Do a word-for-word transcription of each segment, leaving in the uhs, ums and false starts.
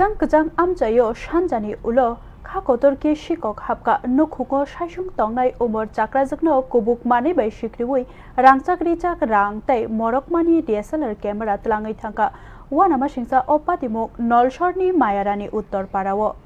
Kwchang kwchang amchaio sanjani ulo kha kotor khe sikok hapkha. Nukhungo saisung tongnai umor chakrajwkno kubuk manwi bai sikriwi rangchak richak rang tei morokmani D S L R camera twlangwi thangkha. Uanamasingcha o patimung Nolsorni Mayarani Uttor Parao.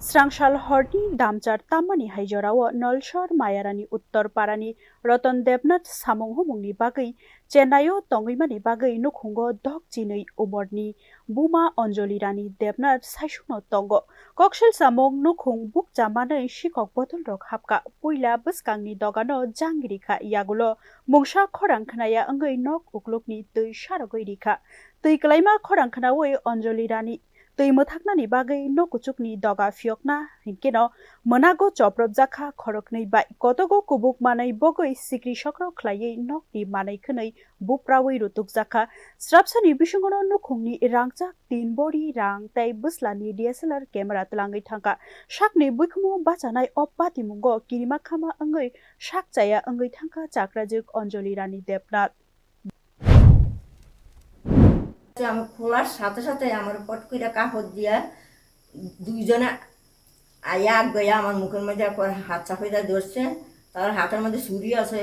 Srangsal horni damchar tammani hai jorao Nolsor Mayarani Uttor Parani Roton Debnath samung humungni bagwi Chennai-o tongwimani bagwi nukhungo dok chinwi umorni buma Anjali Rani Debnath saisungno tongo. Koksil samung nukhung bukcha manwi sikok botolrok hapkha. Puila bwskangni dogano jang rikha, yagulo mungsa khorang khnaya wngwi nok uklukni twi sarogwi rikha. Twi kwlaima khorang khnaui Anjali Rani twi mwthaknani bagwi nok kuchukni doga phiyokna hinkeno mwnago chopropjakha khoroknwi bai. Kotogo kubuk manwi bogwi sikri sokro khlaiwi nokni manwi khwnwi bupraui rutukjakha. Srapsani bisingono nukhungni rangchak tin bori rang tei bwslani D S L R camera twlangwi thangkha. Sakni buikhumo bachanai o patimungo kirima khama wngwi sak chaya wngwi thangkha chakrajwk Anjali Rani Debnath. আমি খোলার সাথে সাথে আমার ফট করে কাপড় দিয়া দুইজনে আয়া গয়া আমার মুখের মধ্যে একবার হাত চাপিয়ে ধরছে। তার হাতের মধ্যে ছুরি আছে,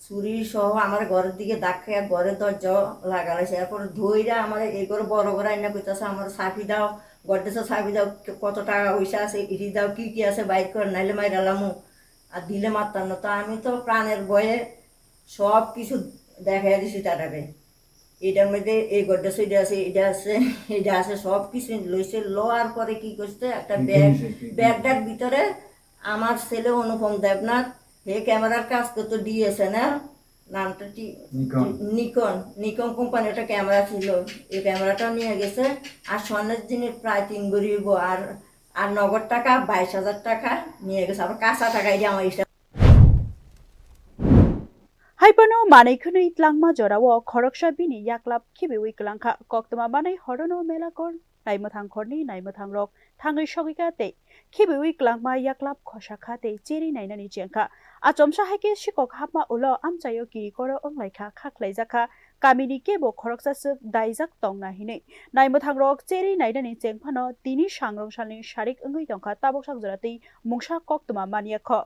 ছুরি সহ আমার ঘরের দিকে ধাক্কা, ঘরের দরজা লাগালাইছে। এরপর ধইরা আমার এই ঘরে বড় ঘরে আইনা কইতাছে, আমার চাবি দাও, গড্রেজের চাবি দাও, কত টাকা পয়সা আছে ইটি দাও, কি কি আছে বাইর কর, নাইলে মাইরালামু। আর দিলে মারতাম না। তো আমি তো প্রাণের ভয়ে সব কিছু দেখাই দিছি তারারে। এটার মধ্যে এই গড্রেজ, এটা আছে, এটা আছে, এটা আছে, সব কিছু লইছে। লওয়ার পরে কি করছে, একটা ব্যাগ, ব্যাগটার ভিতরে আমার ছেলে অনুপম দেবনাথ, হে ক্যামেরার কাজ করতো ডিএসএলআর, নামটা কি? নিকন। নিকন, নিকন কোম্পানির একটা ক্যামেরা ছিল, এই ক্যামেরাটা নিয়ে গেছে। আর স্বর্ণের জিনিস প্রায় তিন ভরি হইব, আর আর নগদ টাকা বাইশ হাজার টাকা নিয়ে গেছে। আবার কাঁচা টাকা, এই যে আমার হিসাব। Haibano manwi khwnwi tlangma jorao khoroksa bini yaklap khibiwi kwlangkha. Koktwma manwi horono mela kor naimwthang khorni naimwthangrok thangwi sogwikha tei khibiwi kwlangma yaklap khosakha tei cherwi nainani chengkha. Achomsa hai khe sikok hapma ulo amchaio kirikoro wnglaikha, kha khlaijakha. Kamini kebo khoroksa swk daijak tongna hinwi naimwthangrok cherwi nainani chengphano tini sangrong salni sarik wngwi tongkha, tabuk sak jora twi mungsa koktwma manyakho.